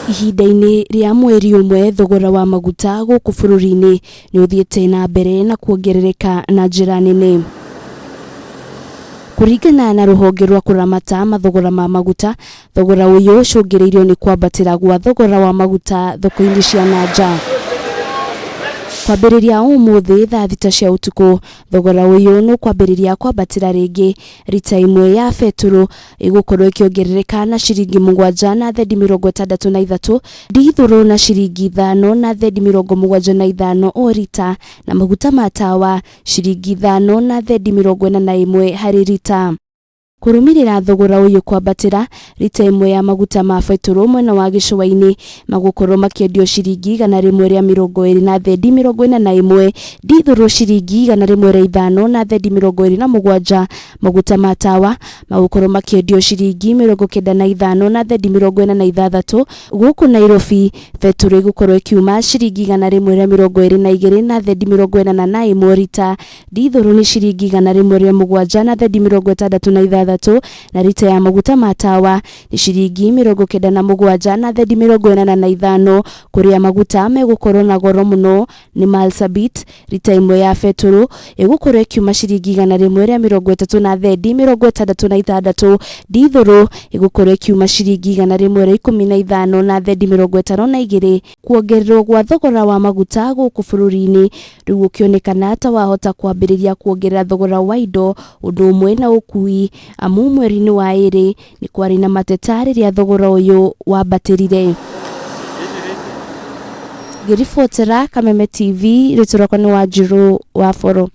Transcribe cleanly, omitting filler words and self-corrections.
Ihinda-inĩ rĩa mweri ũmwe thogora wa maguta gũkũ bũrũri-inĩ nĩ ũthiĩte na mbere na kuongerereka na njĩra nene. Kũringana na rũhonge rwa kũramata mathogora ma maguta, thogora ũyũ ũcũngĩrĩirio nĩ kwambatĩra gwa thogora wa maguta thoko-inĩ cia na nja. Kwambĩrĩria ũmũthĩ thaa 6 cia ũtukũ, thogora ũyũ nĩ ũkwambĩrĩria kwambatĩra rĩngĩ. Rita ĩmwe ya betũrũ ĩgũkorwo ĩkĩongerereka na ciringi 7 na thendi 63, ndithũrũ na ciringi 5 na thendi 75 o rita, na maguta ma tawa ciringi 5 na thendi 41 harĩ rita. Kũrũmĩrĩra thogora ũyũ kwambatĩra, rita ĩmwe ya maguta ma betũrũ mwena wa gĩcũa-inĩ magũkorwo makĩendio ciringi 120 na thendi 41, ndithũrũ ciringi 105 na thendi 27, maguta ma tawa magũkorwo makĩendio ciringi 95 na thendi 46. Gũkũ Nairobi betũrũ ĩgũkorwo ĩkiuma ciringi 122 na thendi 81 rita, ndithũrũ nĩ ciringi 107 na thendi 66, na rita ya maguta ma tawa nĩ ciringi 97 na thendi 85. Kũrĩa maguta megũkorwo na goro mũno nĩ Marsabit, rita ĩmwe ya betũrũ ĩgũkorwo ĩkiuma ciringi 130 na thendi 66, ndithũrũ ĩgũkorwo ĩkiuma ciringi 115 na thendi 52. Kuongererwo gwa thogora wa maguta gũkũ bũrũri-inĩ rĩu gũkĩonekana ta wahota kwambĩrĩria kuongerera thogora wa indo ũndũ ũmwe na ũkui, amu mweri-inĩ wa ĩrĩ nĩ kwarĩ na mateta rĩrĩa thogora ũyũ wambatĩrire. Ngĩribotera Kameme TV, rĩtwa rĩakwa nĩ Wanjirũ wa Boro.